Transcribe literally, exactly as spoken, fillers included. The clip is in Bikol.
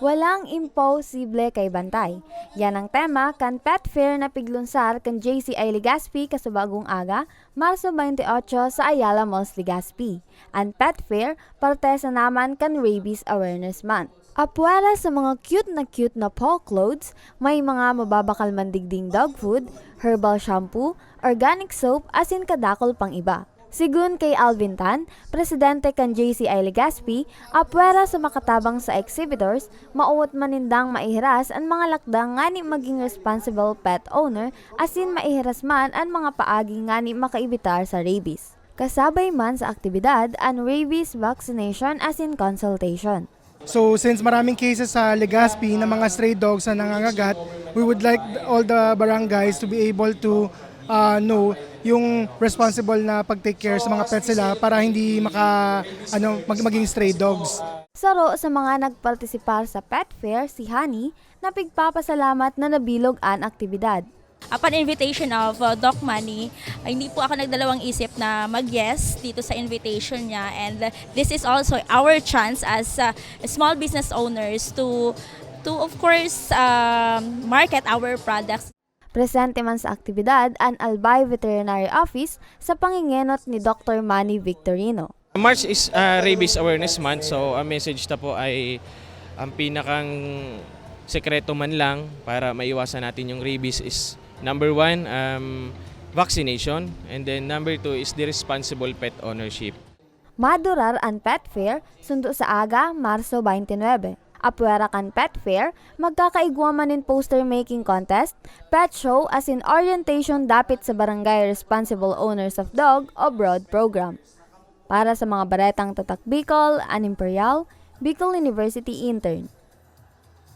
Walang imposible kay Bantay. Yan ang tema kan Pet Fair na piglunsar kan J C I Legazpi kasubagong aga, Marso twenty-eight, sa Ayala Malls, Legazpi. An Pet Fair, parte sa naman kan Rabies Awareness Month. Apwera sa mga cute na cute na paw clothes, may mga mababakal man digding dog food, herbal shampoo, organic soap, asin kadakol pang iba. Sigun kay Alvin Tan, presidente kan J C I Legazpi, apwera sa makatabang sa exhibitors, maawot man nindang maihiras an mga lakdang ngani maging responsible pet owner asin maihiras man an mga paagi ngani makaibitar sa rabies. Kasabay man sa aktibidad an rabies vaccination asin consultation. So since maraming cases sa Legazpi ng mga stray dogs na nangangagat, we would like all the barangays to be able to uh, know yung responsible na pag-take care sa mga pets nila para hindi maka ano mag- maging stray dogs. Saro sa mga nagpartisipar sa Pet Fair si Honey, na pigpapasalamat na nabilog an aktibidad. Upon invitation of uh, Doc Manny, hindi po ako nagdalawang isip na mag-yes dito sa invitation niya, and uh, this is also our chance as uh, small business owners to to of course um, market our products. Presente man sa aktibidad an Albay Veterinary Office sa pangingenot ni Doktor Manny Victorino. March is uh, Rabies Awareness Month, so ang message ta po ay ang pinakang sekreto man lang para maiwasan natin yung rabies is number one, um, vaccination, and then number two is the responsible pet ownership. Madurar an Pet Fair sundo sa aga, Marso twenty-nine. Apwera kan Pet Fair, magkakaigwa man nin poster making contest, pet show asin orientation dapit sa Barangay Responsible Owners of Dog o BROD program. Para sa mga baretang Tatak Bicol, an Imperial, Bicol University Intern.